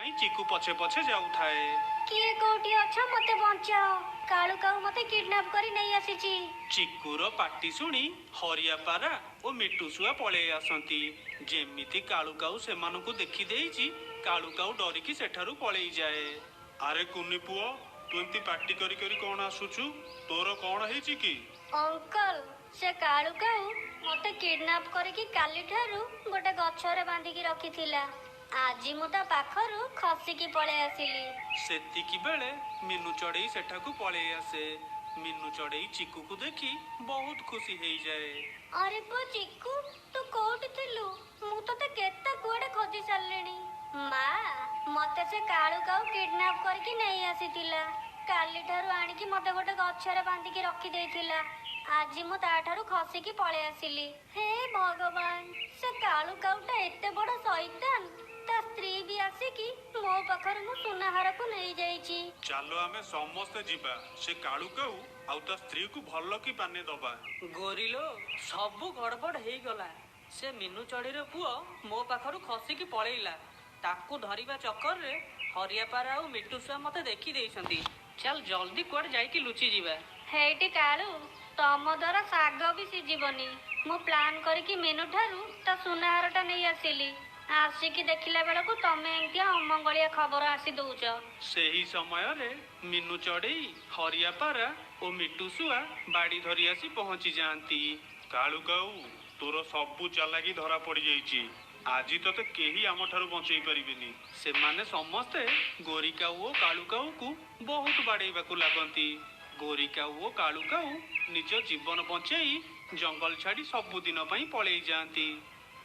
ପାଇଁ ଚିକୁ ପଛେ ପଛେ ଯାଉଥାଏ। କିଏ କୋଉଠି ଅଛ, ମତେ ବଞ୍ଚାଅ! କାଳୁ କାଉ ମତେ କିଡନାପ କରି ନେଇ ଆସିଛି। ଚିକୁର ପାଟି ଶୁଣି ହରିଆ ପାରା ଓ ମିଟୁ ଶୁଆ ପଳେଇ ଆସନ୍ତି। ଯେମିତି କାଳୁ କାଉ ସେମାନଙ୍କୁ ଦେଖି ଦେଇଛି, କାଳୁ କାଉ ଡରିକି ସେଠାରୁ ପଳେଇ ଯାଏ। ଆରେ କୁନି ପୁଅ, ତୁ ଏମିତି ପାଟି କରି କରି କଣ ଆସୁଛୁ? ତୋର କଣ ହେଇଛି କି? ଅଙ୍କଲ, ସେ କାଳୁ କାଉ ମତେ କିଡନାପ କରିକି କାଲିଠାରୁ ଗୋଟେ ଗଛରେ ବାନ୍ଧିକି ରଖିଥିଲା। ଆଜି ମୁଁ ତା ପାଖରୁ ଖସିକି ପଳେଇ ଆସିଲି। ସେତିକି ବେଳେ ମିନୁ ଚଢେଇ ସେଠାକୁ ପଳେଇ ଆସେ। ମିନୁ ଚଢେଇ ଚିକୁକୁ ଦେଖି ବହୁତ ଖୁସି ହେଇଯାଏ। ଆରେ ପୁଅ ଚିକୁ, ତୁ କୋଉଠି ଥିଲୁ? ମୁଁ ତତେ କେତେ କୁଆଡେ ଖୋଜି ସାରିଲିଣି। ମା, ମତେ ସେ କାଳୁ କାଉ କିଡନାପ କରିକି ନେଇ ଆସିଥିଲା। କାଲିଠାରୁ ଆଣିକି ମତେ ଗୋଟେ ଗଛରେ ବାନ୍ଧିକି ରଖିଦେଇଥିଲା। ଆଜି ମୁଁ ତାଠାରୁ ଖସିକି ପଳେଇ ଆସିଲି। ହେ ଭଗବାନ, ସେ କାଳୁ କାଉଟା ଏତେ ବଡ ସୈତାନ! ତା ସ୍ତ୍ରୀ ବି ଆସିକି ମୋ ପାଖରୁ ମୋ ସୁନାହାରକୁ ନେଇଯାଇଛି। ଚାଲ, ଆମେ ସମସ୍ତେ ଯିବା, ସେ କାଳୁ କାଉ ଆଉ ତା ସ୍ତ୍ରୀକୁ ଭଲ କି ପାନେ ଦବା। ଗୋରିଲୋ, ସବୁ ଗଡ଼ବଡ଼ ହେଇଗଲା। ସେ ମିନୁ ଚଢ଼େଇର ପୁଅ ମୋ ପାଖରୁ ଖସିକି ପଳେଇଲା। ତାକୁ ଧରିବା ଚକ୍କରରେ ହରିଆପାରା ଆଉ ମିଟୁ ଶୁଆ ମତେ ଦେଖି ଦେଇଛନ୍ତି। ଚାଲ, ଜଲ୍ଦି କୁଆଡ଼େ ଯାଇକି ଲୁଚି ଯିବା। ହେଇଟି କାଳୁ, ତମ ଦ୍ୱାରା ଶାଗ ବି ସିଝିବନି। ମୁଁ ପ୍ଲାନ୍ କରିକି ମିନୁ ଠାରୁ ତା ସୁନାହାରଟା ନେଇ ଆସିଲି। ଆସିକି ଦେଖିଲା ବେଳକୁ ତମେ ଏମିତିଆ ଅମଙ୍ଗଳିଆ ଖବର ଆସି ଦଉଛ। ସେହି ସମୟରେ ମିନୁ ଚଢେଇ, ହରିଆ ପାରା ଓ ମିଟୁ ଶୁଆ ବାଡ଼ି ଧରି ଆସି ପହଞ୍ଚି ଯାଆନ୍ତି। କାଳୁ କାଉ, ତୋର ସବୁ ଚାଲାକି ଧରା ପଡିଯାଇଛି। ଆଜି ତତେ କେହି ଆମଠାରୁ ବଞ୍ଚେଇ ପାରିବେନି। ସେମାନେ ସମସ୍ତେ ଗୋରି କାଉ ଓ କାଳୁ କାଉକୁ ବହୁତ ବାଡେଇବାକୁ ଲାଗନ୍ତି। ଗୋରି କାଉ ଓ କାଳୁ କାଉ ନିଜ ଜୀବନ ବଞ୍ଚେଇ ଜଙ୍ଗଲ ଛାଡି ସବୁଦିନ ପାଇଁ ପଳେଇ ଯାଆନ୍ତି।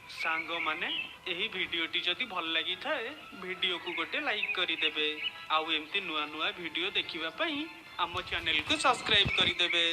ସାଙ୍ଗମାନେ, ଏହି ଭିଡ଼ିଓଟି ଯଦି ଭଲ ଲାଗିଥାଏ, ଭିଡ଼ିଓକୁ ଗୋଟେ ଲାଇକ୍ କରିଦେବେ ଆଉ ଏମିତି ନୂଆ ନୂଆ ଭିଡ଼ିଓ ଦେଖିବା ପାଇଁ ଆମ ଚ୍ୟାନେଲକୁ ସବସ୍କ୍ରାଇବ୍ କରିଦେବେ।